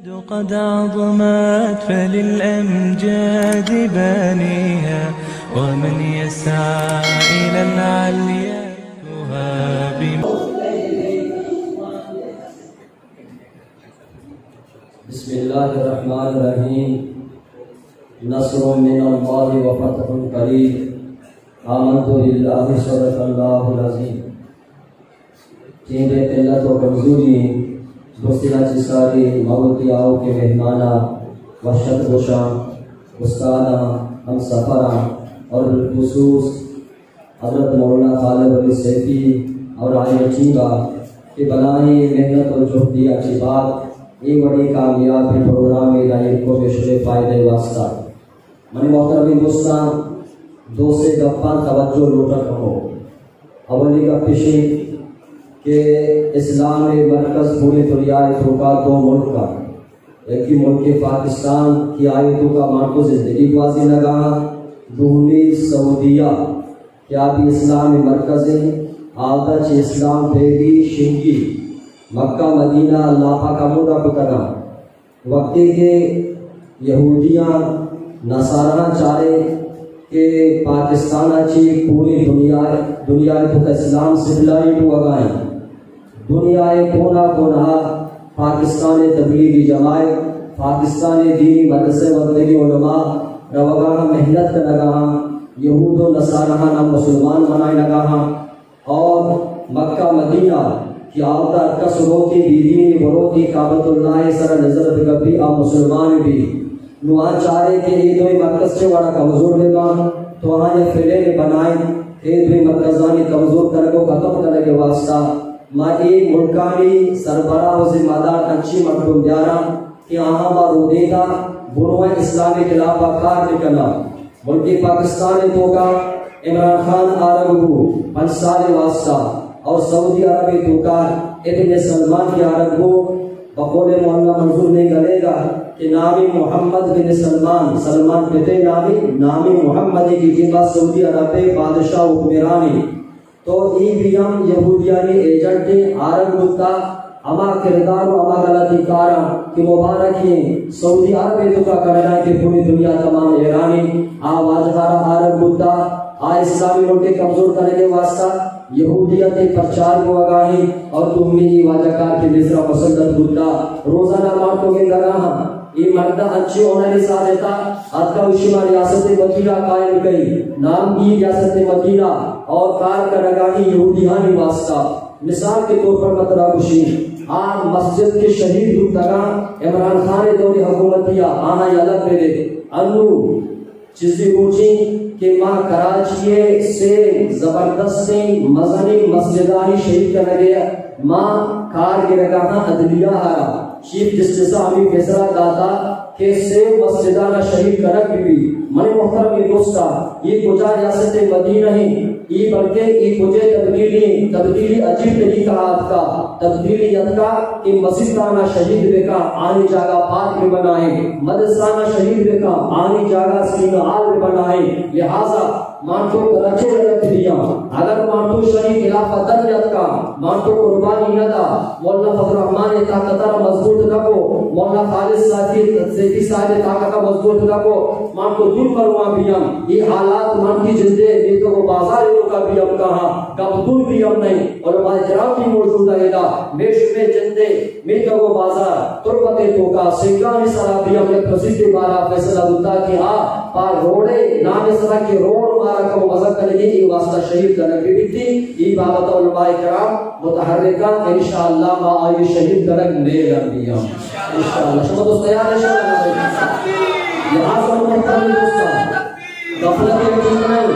قد عظمت فللأمجاد بانيها، ومن يسعى إلى العليا يهاب. بسم الله الرحمن الرحيم. نصر من الله وفتح قريب. آمنت بالله، صدق الله العظيم. چین ءِ قلت و کمزوری، درستینا چہ ساری ما وتی آؤکیں مہماناں وش اتک گوشاں، استاداں، ہمسفراں اور بالخصوص حضرت مولانا خالد علی سیفی اور آئی ٹیم ءَ کہ بلاہیں محنت و جہدی ءَ چہ بعد اے وڑیں کامیابیں پروگرامے دائر کو شمئے فائدہ ءِ واسطہ۔ منی محترمیں دوستاں، دو سے گپاں توجہ لوٹاں کمو۔ اولی گپ ایش انت کہ اسلام ءِ مرکز پوری دنیا ءِ توکا دو ملک انت۔ یکے ملک پاکستان کہ آئی توکا مانکو زندگی گوازینگا، دومی سعودیہ کہ آ بھی اسلام ءِ مرکز انت، آودا چہ اسلام پیدی شنگی، مکہ مدینہ اللہ پاک ہمودا کتگا۔ وقتی کہ یہودیاں نصاراں چارے کہ پاکستان ءَ چہ پوری دنیا، دنیا ءِ توکا اسلام سپلائی بوگا انت۔ دنیا ءِ کونا کونا پاکستان ءِ تبلیغی جماعت، پاکستان ءِ دینی مدرسہ ءِ وتگی علماء روگا ہم محنت کنگا ہم، یہود و نصاراں ہم مسلمان بنائینگا ہم۔ اور مکہ مدینہ کہ آودا کس روتی بے دینی بروتی کعبۃ اللہ ءِ سرا نظر بکپی آ مسلمان بی۔ نوں آ چارے کہ اے دوئیں مرکز چہ وڑا کمزور بباں، تو آہاں یک فلمے بنائیں، اے دوئیں مرکزانی کمزور کنگ و ختم کنگ ءِ واسطہ ما اے ملکانی سربراہ و ذمہ دار انچیں مردم بیاراں کہ آہاں ما رودینتا برواں اسلام ءِ خلافا کار بکناں۔ ملک پاکستان ءِ توکا عمران خان آرگ بو پنچ سال ءِ واسطہ، اور سعودی عرب ءِ توکا ابن سلمان کہ آرگ بو، بقول مولانا منظور نے گلیگا کہ نامی محمد بن سلمان، سلمان پتے نامی، نامی محمد کی ٹیما سعودی عرب ءِ بادشاہ حکمرانی۔ تو اے بھی ہم یہودیانی ایجنٹ آرگ بوتا، ہما کردار و ہما غلطی کاراں کہ مبارک ایں سعودی عرب ءِ توکا کنگا کہ پوری دنیا تمام حیران ایں، آ واجہ را آرگ بوتا، آ اسلامی ملک ءِ کمزور کنگ ءِ واسطہ یہودیت ءِ پرچار بوگا ایں اور دومی اے واجہ کار کہ مصر ءَ مسلط بوتا، روزانہ مارتو گندگا ہاں۔ اے مرد ءَ انچیں ہنرے ساز اتا، اتکا و شما ریاست مدینہ قائم کئی، نام بی ریاست مدینہ اور کار کنگانی یہودیانی واسطہ۔ مثال کے طور پر من ترا گوشی، آ مسجد کے شہید بوتگاں عمران خان ءِ دور حکومتیا، آہاں یلہ بدے۔ انو چیزے روچے کہ ما کراچی ءِ سے زبردستیں مزنیں مسجدانی شہید کنگ ءَ ما کار گرگا ہاں عدلیہ ءَ را۔ چیف جسٹس ءَ ہمے فیصلہ داتا کہ سے مسجدانا شہید کنگ بہ بی۔ منی محترمیں دوستا، اے کجا ریاست مدینہ ایں؟ اے بلکہ اے کجے تبدیلی ایں؟ تبدیلی عجیب طریقہ آتکا۔ تبدیلی اتکا کہ مسیتانا شہید بکا، آنی جاگہ پارک بہ بنائیں، مدرسانا شہید بکا، آنی جاگہ سینما ہال بہ بنائیں۔ لہذا مانتو کراچی ءَ رد دیاں۔ اگر مانتو شری خلاف در نیاتکا، مانتو قربانی ندا، مولانا فضل الرحمان ءِ طاقت را مضبوط نکو، مولانا خالد سیفی، سیفی صاحب ءِ طاقت را مضبوط نکو، مانتو دور پرواں بیاں۔ اے حالات مانتی جندے میتگ و بازار ءِ توکا بھی ہم کہاں، گپ دور بھی ہم نہیں۔ علماء کرام بھی موجود ہیں ادا، مے شمے جندے میتگ و بازار تربت ءِ توکا سنگانی سرا بھی ہم یک مسیتے بارا فیصلہ بوتا کہ آ پا روڈے نام سرا کہ روڈ مارا کمو مزن کنگی، اے واسطہ شہید کنگ بہ بیتی۔ اے بابت علماء کرام متحرکاں، انشاءاللہ ما آئی شہید کنگ نیلن بیاں۔ انشاءاللہ۔ شما دوست تیار ہیں؟ لہذا محترم دوستاں، غفلت ءِ ٹیم نہیں،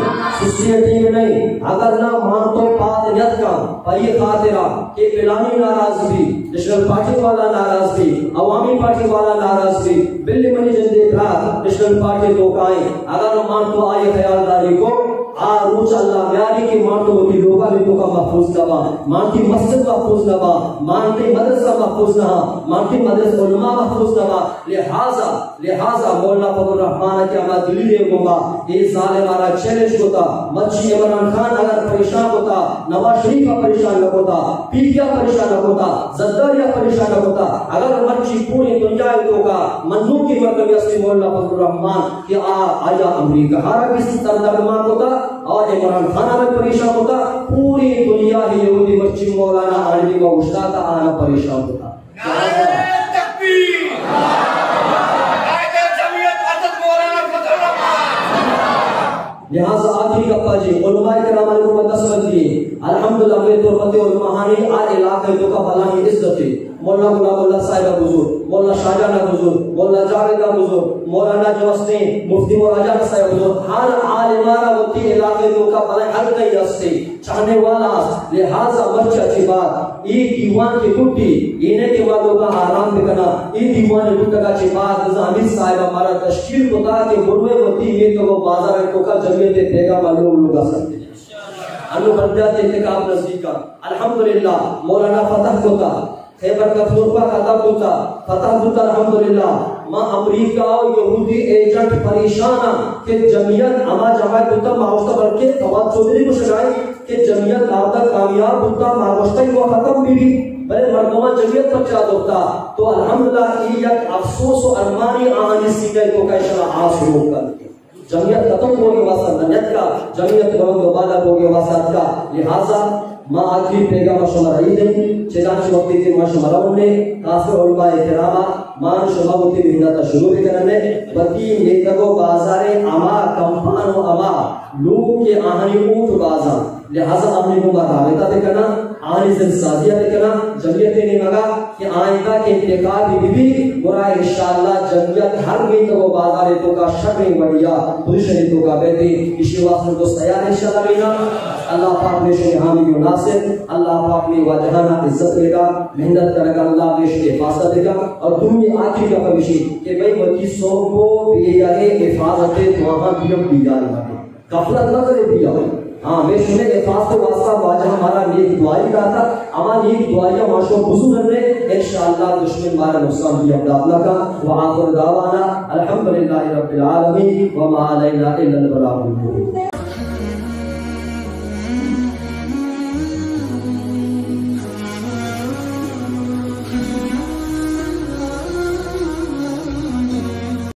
سستی ءِ ٹیم نہیں۔ اگر نہ مانتو پاد نیتکا، پہ اے خاطرا کہ پلانی ناراض بی، نیشنل پارٹی والا ناراض بی، عوامی پارٹی والا ناراض بی، بلے منی جندے برات نیشنل پارٹی توکائیں۔ اگر مانتو آئی خیال داری کو، آ روچ اللہ میاری کہ مان تو وتی لوگانی توکا محفوظ نہ باں، مان تی مسجد محفوظ نہ باں، مان تی مدرسہ محفوظ نہ باں، مان تی مدرسہ علماء محفوظ نہ باں۔ لہذا، لہذا مولانا فضل الرحمان کہ ہما دلیرے گوما اے ظالم آرا چیلنج کتا، مرچی عمران خان اگر پریشان کتا، نواز شریف پریشان نہ کتا، پی ٹی آئی پریشان نہ کتا، زرداری پریشان نہ کتا، اگر مرچی پوری دنیا توکا منوکی مردم ہستی مولانا فضل الرحمان کہ آ، آیا امریکہ ہارا کسی سردرد مان کتا اور عمران خان ہمیں پریشان کتا، پوری دنیا ہی یہودی مرچی مولانا آنی کا استاد آنا پریشان کتا۔ نعرہ تکبیر! قائد جمعیت حضرت مولانا فضل الرحمان۔ لہذا آخری گپا جی، علماء کرام علیکم دست بندی، الحمدللہ، ہمیں تربت علماء ہانی آ علاقہ توکا بلاہیں عزت ہے۔ مولانا غلام اللہ صاحب بزرگ، مولانا شاہجہان بزرگ، مولانا جاوید بزرگ، مولانا جو ہستیں مفتی مولانا جان صاحب بزرگ، ہر عالمانا وتی علاقہ توکا بلاہیں حلقہ ہستے، چاہنے والا است۔ لہذا مرچا چی بعد اے دیوان کے کٹی، اے نہ کہ ما لوگا آرام بکنا، اے دیوان کٹگا چی بعد نظامی صاحب ہمارا تشکیل کتا کہ بروے وتی یہ تو بازار توکا جمعیت پیغام لوگ لوگا سکتے۔ انو بندیات انتخاب نزدیکا۔ الحمدللہ، مولانا فتح کتا، خیبر پختونخوا ختم بوتا، فتح بوتا، الحمدللہ۔ ما امریکہ و یہودی ایجنٹ پریشان ہاں کہ جمعیت ہما جماعت بوتا، ما گوشتا بلکہ فواد چوہدری کو شکایت کہ جمعیت آبدہ کامیاب بوتا، ما گوشتا کہ وہ ختم بھی بھی، بلے مردمان جمعیت پر چا دوتا۔ تو الحمدللہ، ای یک افسوس و ارمانی آنی سینہ توکا اشرا آس روک کن۔ جمعیت ختم بوگے واسطہ نہ نیتکا، جمعیت بلند و بالا بوگے واسطہ اتکا۔ لہذا ما آخری پیغام شما را ای دیں، چنانچہ وقتی کہ ما شما رونے، خاص کر علماء کرام، ما شما وتی محنت شروع بکننے، وتی میتگ و بازار ہما کمپان و ہما لوگ کہ آہانی اوٹ بازاں، لہذا آہانی گوما رابطہ بکناں، آہانی زند سازی بکناں، جمعیت نیمگا کہ آئندہ کہ انتخابی بہ بی، گڑا انشاءاللہ جمعیت ہر میتگ و بازارے توکا شریں وڑیا پوزیشنے توکا بیتے۔ اشی واسطہ درست تیار انشاءاللہ بینا۔ اللہ پاک میں شمی حامی و ناصر، اللہ پاک میں واجہانا عزت دے گا، محنت کرگا اللہ میں شمی حفاظت دے گا۔ اور دومی آخری گپ ہمیشی کہ بھئی وتی سوب و بیگاہے حفاظت دعاہاں بیم بیگاہ مکے۔ غفلت مہ کرے بیا۔ ہاں، ہمیں شمے احساس کے واسطہ واجہ ہمارا نیک دعائی داتا، ہما نیک دعائی ہم شو بزرگ نے، انشاءاللہ دشمن مارا نقصان بھی ہم دابلا کا۔ وآخر دعوانا الحمدللہ رب العالمین وما علینا الا البلاغ المبین۔